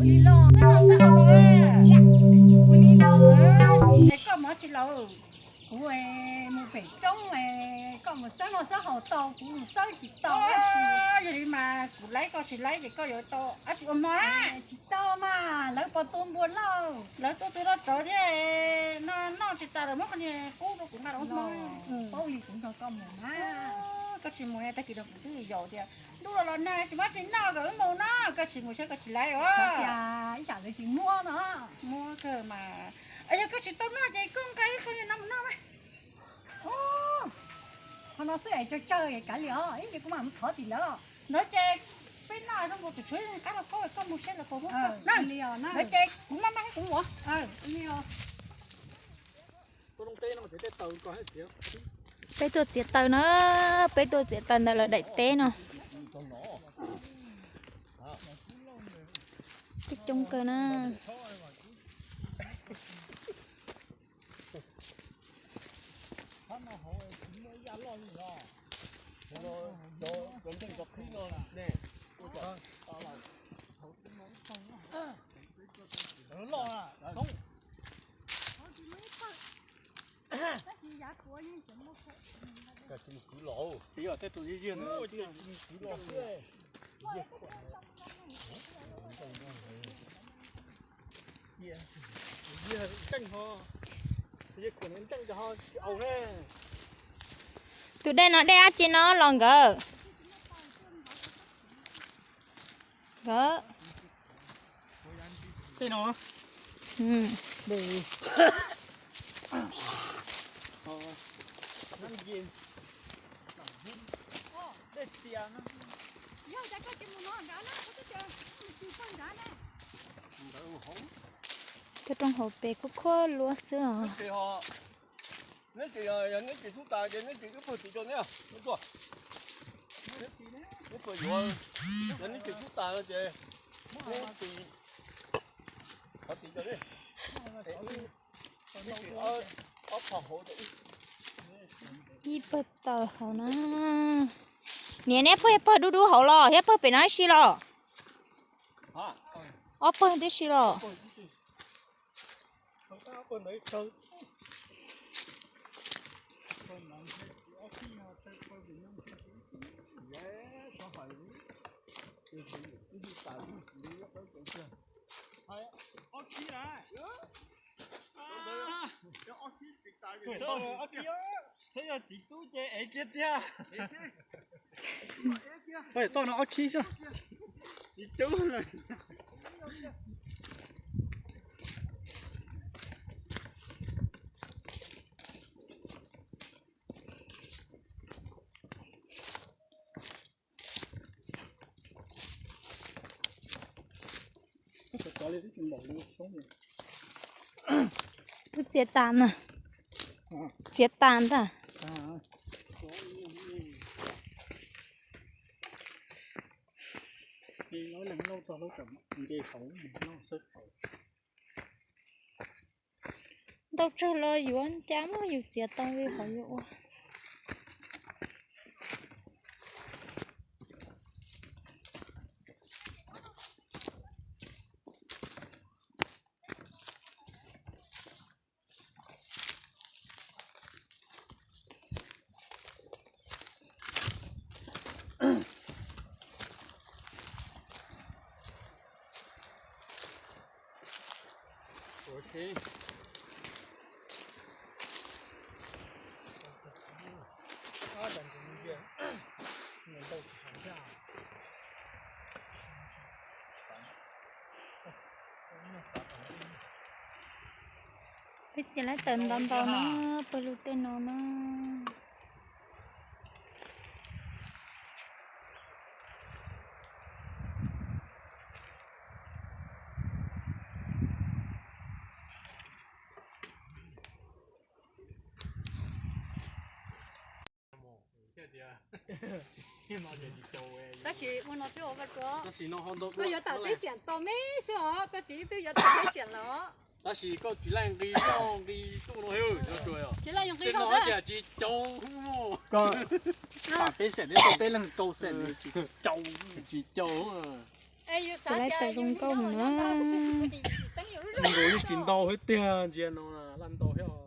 Li los, ua li los, es koj mus tsis los? Kuv mus pem roob, koj mus xawb noj xawb haus tau, kuv mus xawb tsis tau. Yog li mas kuv laib koj tsis laib ces koj yuav tau dab tsi ua hmo na? Tsis tau mas, lawv puas tua npua lauj? Lawv tua tus noj tsov thiab, noj noj tsis tas lawm muab qhov niag qub rau kuv nqa rau hmo. Paub li kuv nrog koj mus na. Koj tsis mus tag kis no kuv twb yaum tias ntuj los los nag tsis muaj tsis noj kom wb mus no, koj tsis mus saib koj tsis laib os. Ib yam lawv tsis muab no. Muab kawg mas. Yog koj tsis tau noj ces koj nqa ib qho no mus noj mas. Qhov no xwb es tsawg tsawg kav liam os, ib ntsis kuv mam mus thov tim lawv os. Ntawd ces peb noj zoo nkaus tseem tshuav qab rau koj, koj mus saib lawv puas muab koj. Ntawd ces kuv maj maj kuv mus. Peb tuaj txiav taws na, peb tuaj txiav taws ntawm lawv daim teb no. Coob coob kawg na. Tus dej no dej dab tsi no los nkawd? Nkawd. Cov roob hauv pes khuab khuab luab xwb os. Neb tsis, yog neb tsis tub tas ces neb tsis wb pawg tis rau neb, neb tuaj. Neb pawg yuav, yog neb tsis tub tas no ces neb tis, qhov tis rau neb. Neb tis ob phom hauv rau wb. Ib pawg taws hauv na. Niam, neb pawg, pawg dub dub hauv los thiab pawg pem no ib si los? Ob pawg tib si los? Txhob yog tsis tub ces ev kiag tiag. Toj no ob khib xwb. Tsis tub lawm. Twb txiav tas na. Txiav tas ntag. Ntau tsawg los yuav ncaj mas yus txiav tau li qhov yuav ua. Peb txiav lawv taws ntau ntau na, pawg lug tej no na. Tab sis ua no twb ua vaj tsuas, koj yuav tam peb xiam tau me xwb os, koj tsis twb yuav tam peb xiam lawm os. Tab sis koj tsis laij nqi noj nqi tuj no thiab, tsis laij nqi no tias tsis caum. Tam peb xiam thiab tau peb leeg rau xiam tsis caum, tsis caum. Tsis laib tawm zoo nkauj heev na. Nkaus yeej tsis ntau thiab tiag, ntsia no laj ntau thiab.